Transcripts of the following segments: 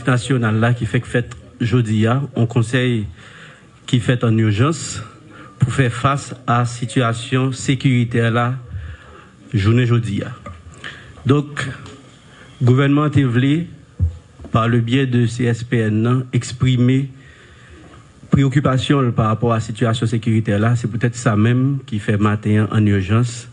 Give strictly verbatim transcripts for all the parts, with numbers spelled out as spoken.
Nasyonal la ki fèk fèt jodi a, yon konsèy ki fèt an ijans pou fè fas a sitiyasyon sekiritè la jounen jodi a. Donk, gouvènman an te vle, pa le byè de C S P N nan, eksprime preyokipasyon l pa rapò a sitiyasyon sekiritè la. Se poutèt sa menm ki fè maten an, an ijans,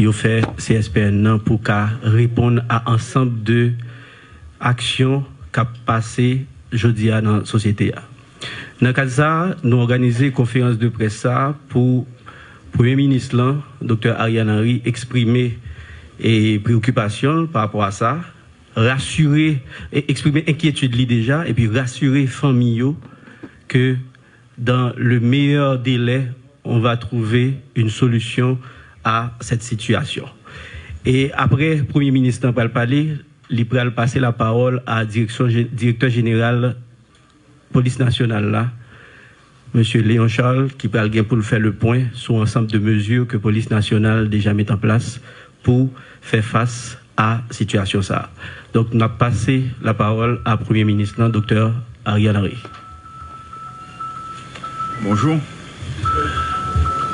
yo fè C S P N nan pou ka reponn a ansanm de aksyon k ap pase jodi a nan sosyete a. Nan kad sa a, nou òganize konferans de près sa a pou Premye Minis lan, Doktè Ariel Henry, eksprime, e, preyokipasyon l pa rapò a sa, rasire, e, eksprime enkyetid li deja, epi rasire fanmi yo ke dans le meilleur délai, on va trouver une solution à cette situation. E apre Premye Minis lan pral pale, li pral pase lapawòl a direksyon je-, direktè jeneral Polis Nasyonal la, Mesye Léon Charles, ki pral gen pou l fè le pwen sou ansanm de mezi ke Polis Nasyonal deja met an plas pou fè fas a sitiyasyon sa a. Donk, n ap pase lapawòl a Premye Minis lan, Doktè Ariel Henry. Bonjou.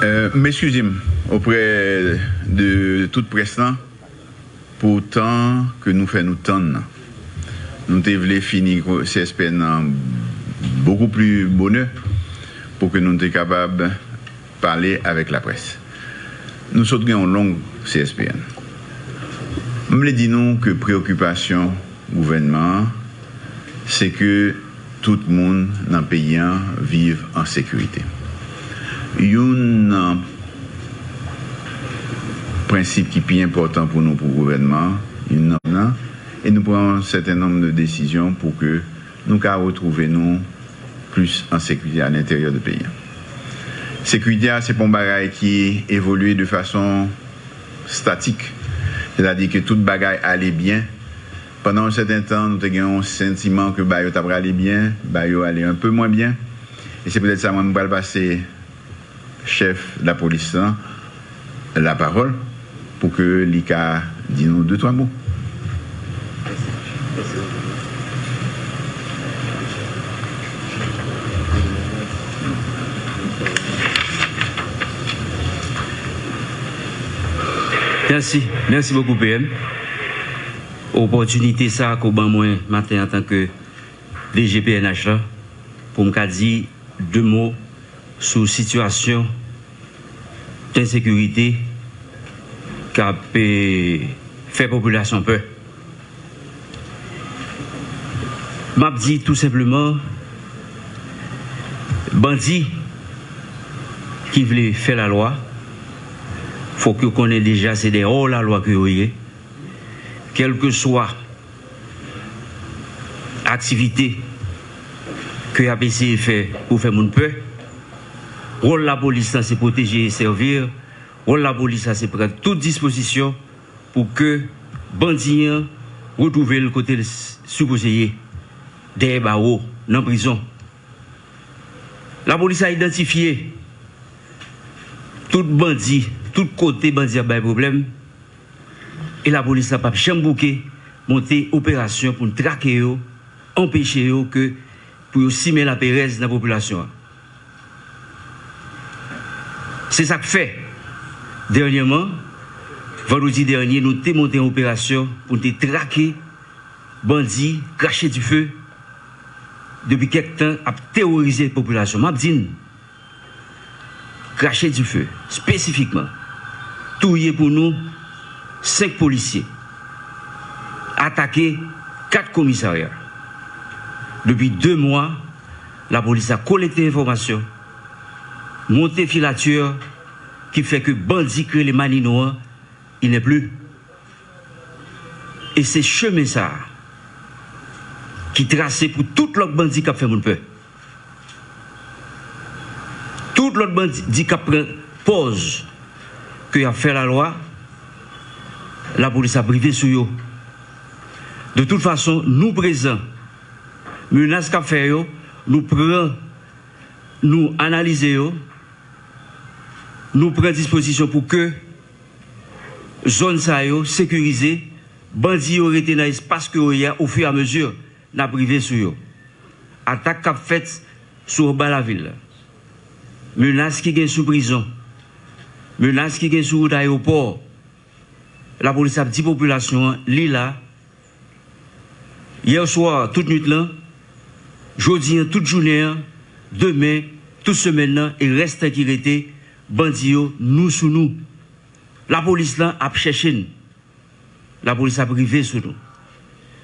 Euh, m eskize m oprè de tout près lan pou tan ke nou fè nou tann nan. Nou te vle fini ko-, C S P N nan bokou pli bonè pou ke nou te kapab pale avèk laprès. Nou sot gen yon long C S P N. M vle di nou ke preyokipasyon gouvènman an, se ke tout moun nan peyi an viv an sekirite. Youn nan prensip ki pi enpòtan pou nou, pou gouvènman an, youn nan, e nou pran yon sèten nonb de desizyon pou ke nou ka retwouve nou plis an sekirite a lenteryè de peyi a. Sekirite a, se pa yon bagay ki evolye de fason statik. Sètadi ke tout bagay ale byen. Pandan yon sèten tan, nou te gen yon santiman ke bagay yo t ap ale byen, bagay yo ale un peu moins bien. E se poutèt sa, mwen, m pral pase chèf lapolis lan lapawòl pou ke li ka di nou de twa mo. Mèsi, mèsi bokou, P M. Opòtinite sa a ke w ban mwen maten antanke D G P N H la, pou m ka di de mo sou sitiyasyon ensekirite k ap, eh, fè popilasyon pè. M ap di tou senpleman, bandi ki vle fè lalwa, fòk yo konnen deja se dè hors la loi ke yo ye. Kèlkeswa aktivite ke y ap eseye fè pou fè moun pè, wòl lapolis lan se pwoteje e sèvi. Wòl lapolis la se pran tout dispozisyon pou ke bandi an retwouve l kote l s-, sipoze ye, dèyè bawo, nan prizon. Lapolis la idantifye tout bandi, tout kote bandi ap bay pwoblèm, e lapolis la p ap janm bouke monte operasyon pou n trake yo, anpeche yo ke, pou yo simen laperèz nan popilasyon an. Se sa k fè, dènyèman, vandredi dènye, nou te monte yon operasyon pou n te trake bandi krache dife depi kèk tan ap teworize popilasyon. M ap di n, krache dife, espesifikman, touye pou nou senk polisye, atake kat komisarya. Depi de mwa, lapolis la kolekte enfòmasyon, monte filatè ki fè ke bandi k rele Manino an, il n'est plus. E se chemen sa a ki trase pou tout lòt bandi k ap fè moun pè. Tout lòt bandi k ap pran pòz ke y ap fè lalwa, lapolis ap rive sou yo. De tout fason, nou prezan. Menas k ap fè yo, nou pran, nou analize yo, nou pran dispozisyon pou ke zòn sa yo sekirize, bandi yo rete nan espas ke yo ye a, ofiramezu. n ap rive sou yo. Atak k ap fèt sou anba lavil la, menas ki gen sou prizon, menas ki gen sou wout ayewopò, lapolis ap di popilasyon an li la. Yèswa, tout nwit lan, jodi an, tout jounen an, demen, tout semèn nan e rès tan ki rete, bandi yo, nou sou nou. Lapolis lan ap chèche n. Lapolis ap rive sou nou.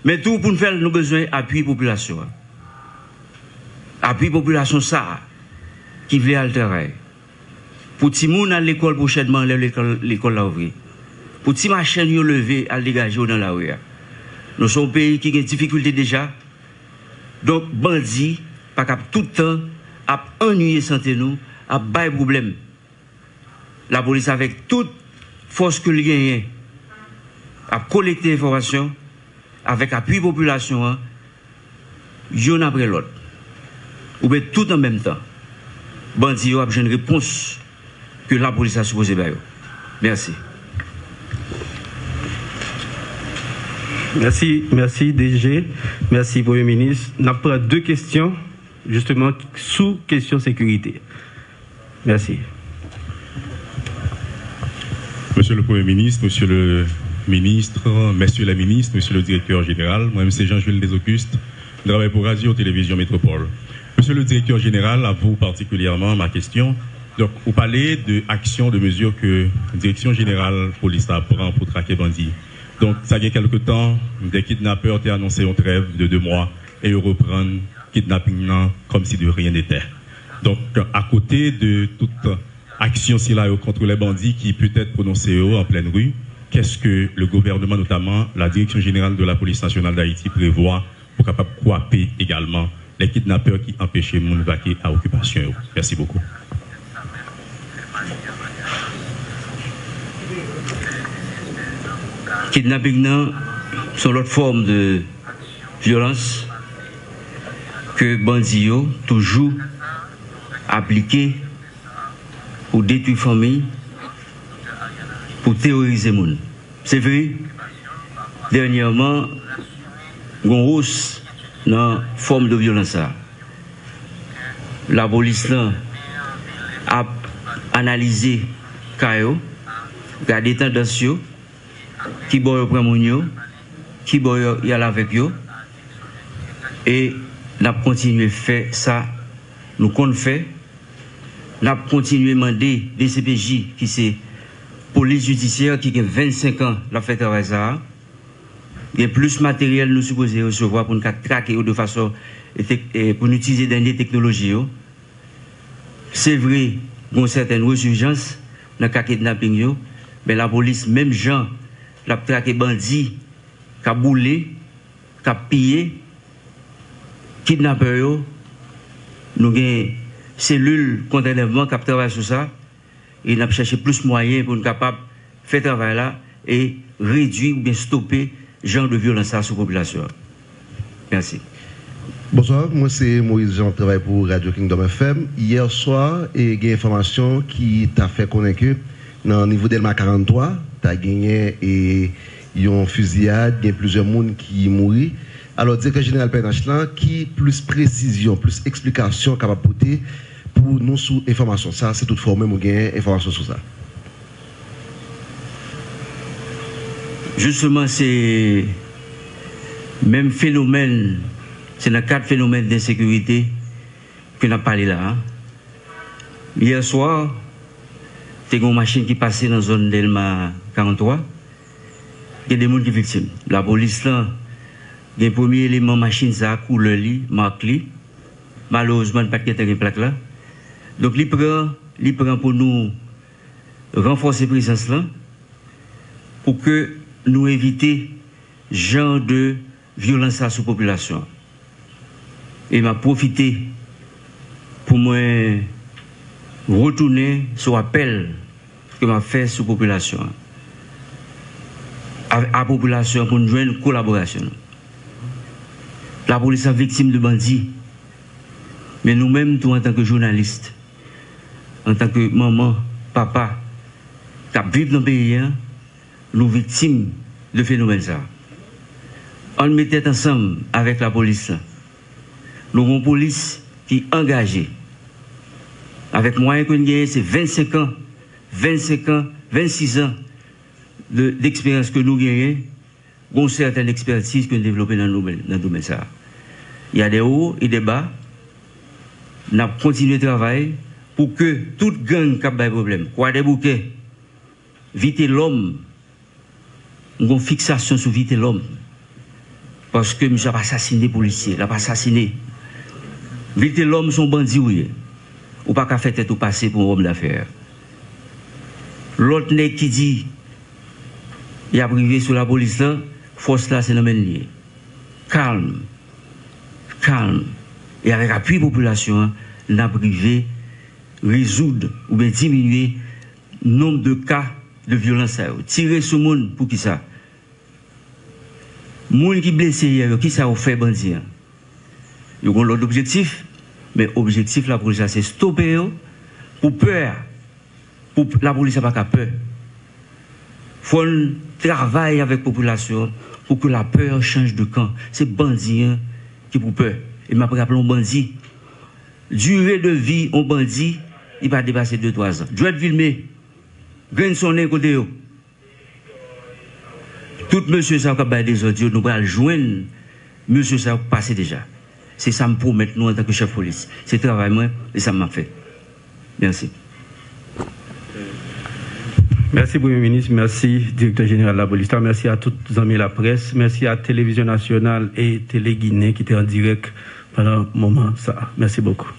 Men tou, pou n fè l, nou bezwen apui popilasyon an. Apui popilasyon sa a ki vle al travay. Pou timoun al lekòl pwochènman lè lekòl, lekòl la ouvri. Pou ti machann yo leve al degaje yo nan lari a. Nou se yon peyi ki gen difikilte deja. Donk, bandi pa kab tout tan ap annuiye sante nou, ap bay pwoblèm. Lapolis avèk tout fòs ke l genyen ap kolekte enfòmasyon avèk apui popilasyon an, youn apre lòt, oubyen tout an menm tan, bandi yo ap jwenn repons ke lapolis la sipoze ba yo. Mèsi. Mèsi, mèsi, D G. Mèsi, Premye Minis. N ap pran de kesyon, jisteman, sou kesyon sekirite. Mèsi. Monsieur le Premier ministre, Monsieur le ministre, Messieurs les ministres, Monsieur le directeur général, mwen menm se Jean Jules Desaucustes, m travay pou Radio Télévision Métropole. Monsieur le directeur général, à vous particulièrement, ma question. Donk, ou pale de aksyon, de mezi ke Direksyon Jeneral Polis la pran pou trake bandi. Donk, sa gen kèlke tan, de kidnapè te anonse yon trèv de de mwa e yo reprann kidnaping nan kòmsi de rien n'était. Donk, akote de tout aksyon sila yo kont lè bandi ki petèt pwononse yo an plèn ri, qu'est-ce que le gouvernement, notamment la Direction Générale de la Police Nationale d'Haïti, prévoit pou kapab kwape egalman lè kidnapè ki anpeche moun vake a okipasyon yo? Mèsi bokou. Kidnaping nan se yon lòt fòm de vyolans ke bandi yo toujou aplike pou detwi fanmi, pou teworize moun. Se vre, dènyèman, gen yon wòs nan fòm de vyolans sa a. Lapolis lan ap analize ka yo, gade tandans yo, ki bò yo pran moun yo, ki bò yo y al avèk yo, e n ap kontinye fè sa nou konn fè. N ap kontinye mande D C P J, ki se polis jidisyè ki gen vennsenk an l ap fè travay sa a, gen plis materyèl nou sipoze resevwa pou n ka trake yo de fason e tek-, e pou n itilize dènye teknoloji yo. Se vre, gen yon sètèn resijans nan ka kidnaping yo, men lapolis, menm jan l ap trake bandi k ap boule, k ap piye, kidnapè yo, nou gen selil kont anlèvman k ap travay sou sa, e n ap chèche plis mwayen pou n kapab fè travay la e redui oubyen stope jan de vyolans sa sou popilasyon an. Mèsi. Bonswa, mwen se Moïse Jean, m ap travay pou Radio Kingdom F M. Yè swa, e, gen enfòmasyon ki ta fè konnen ke nan nivo Dèlma karant twa, ta genyen, e, yon fiziyad, gen plizyè moun ki mouri. Alò, direktè jeneral P N H lan, ki plis presizyon, plis eksplikasyon kapab pote pou nou sou enfòmasyon sa, si toutfwa ou menm ou gen enfòmasyon sou sa? Jisteman, se menm fenomèn, se nan kad fenomèn d ensekirite ke n ap pale la a. Yè swa, te gen yon machin ki pase nan zòn Dèlma karant twa, gen de moun ki viktim. Lapolis lan gen premye eleman machin sa a, koulè li, mak li. Malerezman, li pa t gentan gen plak la. Donk, li pran, li pran pou nou ranfòse prezans lan, pou ke nou evite jan de vyolans sa sou popilasyon an. E m ap pwofite pou mwen retounen sou apèl ke m ap fè sou popilasyon an, a, a popilasyon an pou n jwenn kolaborasyon nou. Lapolis la viktim de bandi, men nou menm tou, antanke jounalis, antanke manman, papa, k ap viv nan peyi a, nou viktim de fenomèn sa a. Ann met tèt ansanm avèk lapolis lan. Nou gen yon polis ki angaje. Avèk mwayen ke n genyen, se vennsenk an, vennsenk an, vennsis an de, deksperyans ke nou genyen, gen yon sètèn ekspètiz ke n devlope nan domèn, nan domèn sa a. Il y a des hauts et des bas. N ap kontinye travay pou ke tout gang k ap bay pwoblèm, Kwadèboukè, Vitelòm, m gen yon fiksasyon sou Vitelòm. Paske misye ap asasine polisye, l ap asasine. Vitelòm se yon bandi ou ye. Ou pa ka fè tèt ou pase pou yon òm dafè. Lòt nèg ki di y ap rive sou lapolis lan, fòs la se nan men l li ye. Kalm. Kalm. E avèk apui popilasyon an, n ap rive rezoud oubyen diminye nonb de ka de vyolans sa yo. Tire sou moun, poukisa? Moun ki blese yè yo, kisa yo fè bandi an? Yo gen lòt objektif, men objektif lapolis la se stope yo pou pè a, pou lapolis la pa ka pè. Fò n travay avèk popilasyon an pou ke lapè chanj de kan. Se bandi an ki pou pè. E m ap raple yon bandi, dire de vi yon bandi, li pa depase de twa zan. Djwèt Vilme, grenn sonnen kote yo? Tout mesye sa yo k ap bay dezòd yo, nou pral jwenn mesye sa yo k pase deja. Se sa m pwomèt nou antanke chèf polis. Se travay mwen, e sa m ap fè. Mèsi. Mèsi Premye Minis, mèsi Direktè Jeneral Lapolis la, mèsi a tout zanmi laprès, mèsi a Televizyon Nasyonal e Tele Ginen ki te an dirèk pandan moman sa a. Mèsi bokou.